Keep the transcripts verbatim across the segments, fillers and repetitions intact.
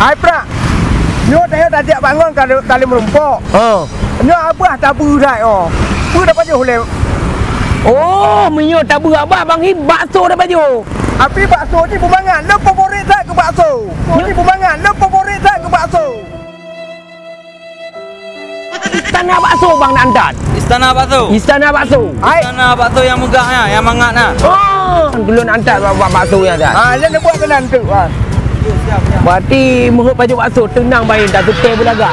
Hai Prak, nyoe tayue tajak bangon ka lheueh, ka lheueh meurumpok. Oh. Nyoe abah tabeue that, oh. Peue tapajoh lé? Oh, meunyoe tabeue abah Bang Him, bakso tapajoh. Tapi bakso jih beumangat, lôn favorit that keu bakso. Nyoe jih beumangat, lôn favorit that keu bakso. Istana bakso bang nak antat. Istana bakso. Istana bakso. Hai. Istana bakso nyang meugah nyan, nyang mangat nyan. Oh, ulôn antat bak, bak bakso nyan dah. Ha, nyan buat keunan tu, ha. Berarti meuheuet pajoh bakso teunang bae dah seutée beulaga.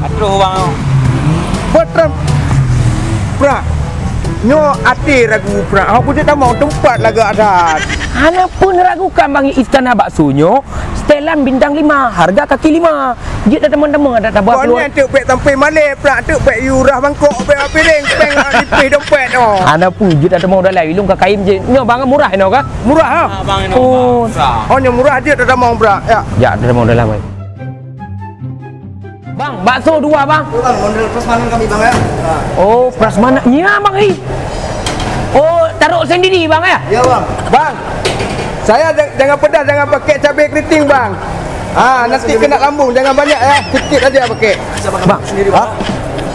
Atroh bang. Beutreun Prak. Nyoe até ragu Prak. Hok kujak tamong teumpat lagak that. Hana pun ragukan bang, istana bakso nyoe setelan bintang lima, harga kaki lima. Jeuet dah teman-teman ada tabah keluar. Kau ni teuk pek sampai malée Prak, teuk pek yurah mangkok, pek piring, peng lipih dompet oh. Hana pun jeuet dah teman dalam ilung ka kaim je. Nyoe bang murah inoe ka? Murah ha? Ah, bang, ini Oh. murah. Oh, nyoe murah jeuet dah tamong Prak. Ya. Ya, dah tamong dalam. Bang, bakso dua bang. Bang, model prasmanan kami bang ya. Oh, prasmanan. Ya bang, ih. Oh, taruh sendiri bang ya? Ya bang. Bang, saya jang- jangan pedas, jangan pakai cabai keriting bang. Ha, nanti kena lambung, jangan banyak ya. Sikit aja pakai. Bang, sendiri bang.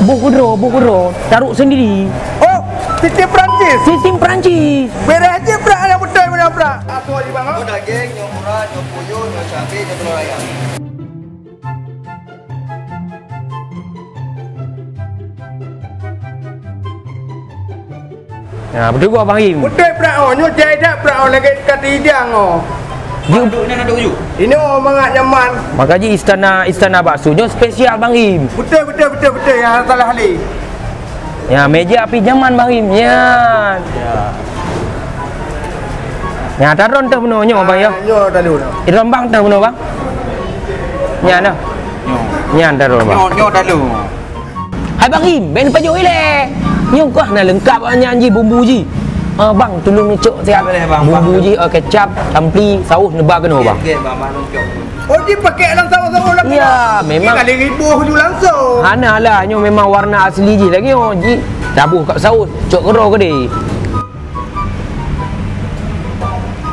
Buku dro, buku dro. Taruh sendiri. Oh, sistem Perancis. Sistem Perancis. Beres je Prak, yang betul benar Prak. Aku lagi bang. Oh, daging, nyoe urat, nyoe puyuh, nyoe cabai, nyoe telur ayam. Ya, beutôi gua Bang Im. Beutôi Prak oh, nyoe jai that Prak oh, lagèe ka teidang oh. Yu. Duduk nyan, duduk yu. Ini oh mangat nyaman. Maka ji istana, istana bakso nyoe spesial Bang Im. Beutôi, beutôi, beutôi, beutôi, ya salah lé. Ya, meja api nyaman Bang Im. Ya. Ya. Ya, taron teuh bunoe nyoe Bang ya. Ah, nyoe tadi udah. Iron Bang teuh bunoe Bang. Nyan nah. Nyoe. Nyan taron Bang. Nyoe, nyoe tadi. Hai Bang Im, ben pajoh ilèe. Nyoe kah na leungkap nyan ji bumbu ji. Ah, Bang, tulông neucok siat. Boleh, Bang, bumbu Bang. Ji, ah, kecap, ampli, saus neuba keunoe Bang. Okey, Bang, Bang, neucok. Oh, ji pakai dalam saus-saus lagi. Ya, memang. Kali ribu ju langsung. Hana lah, nyoe memang warna asli ji lagi nyoe. Ji taboh kat saus, cok keudroe keudéh.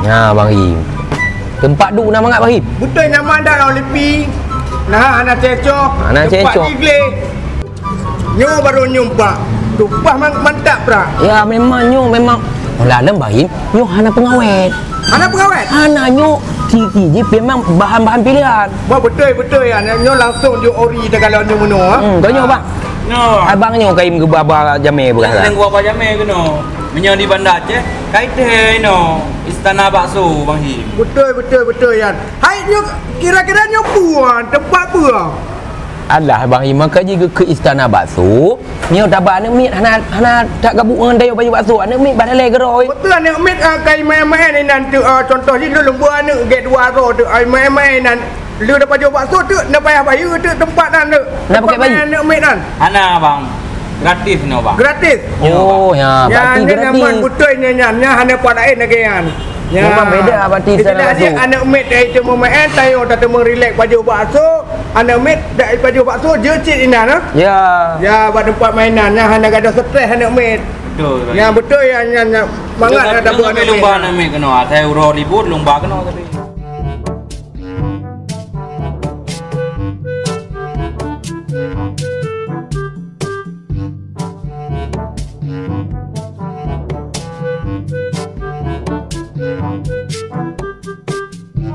Nya Bang Im. Teumpat duek na mangat Bang Im. Beutôi nyaman dah lawan lipi. Nah, hana cecok. Hana cecok. Teumpat igleh. Nyoe baru nyoe pak. Tumpah man- mantap Prak. Ya memang nyoe memang. Olah lem Bang Im, nyoe hana pengawet. Hana pengawet? Hana nyoe siki ji memang bahan-bahan pilihan. Bah beutôi beutôi ya. Nyoe langsung ju ori tagalo nyoe meunoe. Hmm, kau nyoe Bang. Nyoe. Abang nyoe kaim geuba-ba jamé beurah. Nyoe geuba-ba jamé keunoe. Meunyoe di Banda Aceh, kai teuh inoe istana bakso Bang Him. Beutôi, beutôi, beutôi, Yan. Hai, nyoe kira-kira nyoe peue, teumpat peue? Alah, Bang Him, maka ji geukheun istana bakso. Nyoe taba aneuk miet hana, hana that gabuk ngon dayah baju bakso. Aneuk miet bah dalai keudroe. Beutôi, aneuk miet, ah, kai maén-maén inan teuk, ah, contoh jih lôn lôn beu aneuk gèt dua droe teuk, ai maén-maén inan. Lheueh na pajoh bakso teuk, na payah bayeue teuk teumpat nan teuk. Na pakai bayeue? Aneuk miet nan. Hana, Bang. Gratis nyoe, Bang. Gratis? Oh, ya, berarti gratis. Nyan nyaman beutôi nyan, nyan hana pat laén lagèe nyan. Ya. Memang beda berarti. Istilah jih aneuk miet dari teumeumaén, tayo tateumeung rilek pajoh bakso, aneuk miet dari pajoh bakso jeuet cit inan, ha? Ya. Ya, bak teumpat mainan, nyan hana gadoh stres aneuk miet. Betul, Bang. Nyan beutôi ya, nyan, nyan mangat ada buah aneuk miet. Lumba aneuk miet keunoe, asai uroe libur lumba keunoe tapi.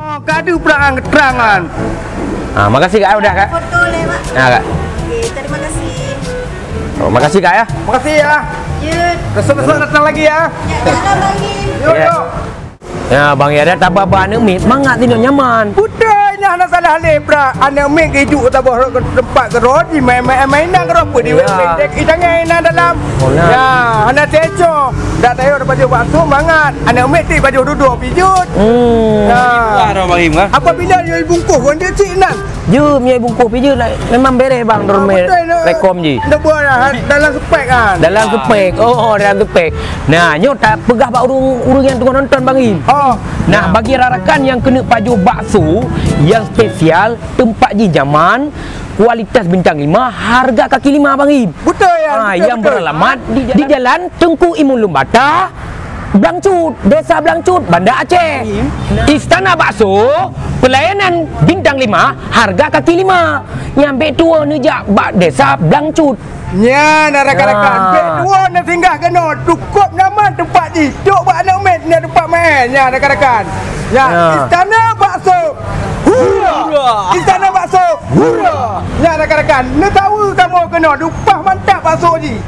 Oh, ka deuh peurang keutrangan. Ah, makasih Kak, udah Kak. Foto lewat. Nah, Kak. Okey, terima kasih. Oh, makasih Kak ya. Makasih ya. Ya. Besok-besok datang lagi ya. Ya, datang lagi. Yuk, yuk. Ya, Bang, ya, ada tabah-bah aneuk miet, mangat tinoe nyaman. Beutôi, nyan hana salah lé, Prak. Aneuk miet geujok tabah rot ke teumpat keudroe, jimaén-maén mainan keudroe, peue di wet-wet dek itangai na dalam. Oh, nah. Ya, hana cecok. Dak tayo pajoh bakso mangat. Aneuk miet ti pajoh dudoe pijot. Hmm. Ya. Wah, dah Bang Im, kan? Apabila yo bungkus, kon dia cik nan. Jeuem, ya bungkus pijot lah. Memang bereh, Bang, dorme. Beutôi, nak. Rekom ji. Nak buat lah, dalam spek kan. Dalam spek. Oh, oh, dalam spek. Nah, nyoe tapeugah bak ureueng, ureueng nyang teungoh nonton, Bang Im. Oh. Nah, bagi rakan-rakan nyang keuneuk pajoh bakso, ya Spesial, teumpat jih nyaman, kualitas bintang lima, harga kaki lima, Bang Im. Betul ya. Ah, betul, yang betul. Beralamat di Jalan Tengku Imun Lumbata, Blangcut, Desa Blangcut, Banda Aceh. Istana Bakso, pelayanan bintang lima, harga kaki lima. Nyang bek tuwo neujak bak Desa Blangcut. Nya, nah rakan-rakan. Ah. Bek tuwo na singgah keunoe, cukup nyaman teumpat jih. Dok bak aneuk miet na teumpat main. Nya, rakan-rakan. Ya, Ya. Istana Bakso. Hura! Istana Bakso. Hura! Nya, rakan-rakan. Neutawa kamoe keunoe, dupah mantap bakso jih.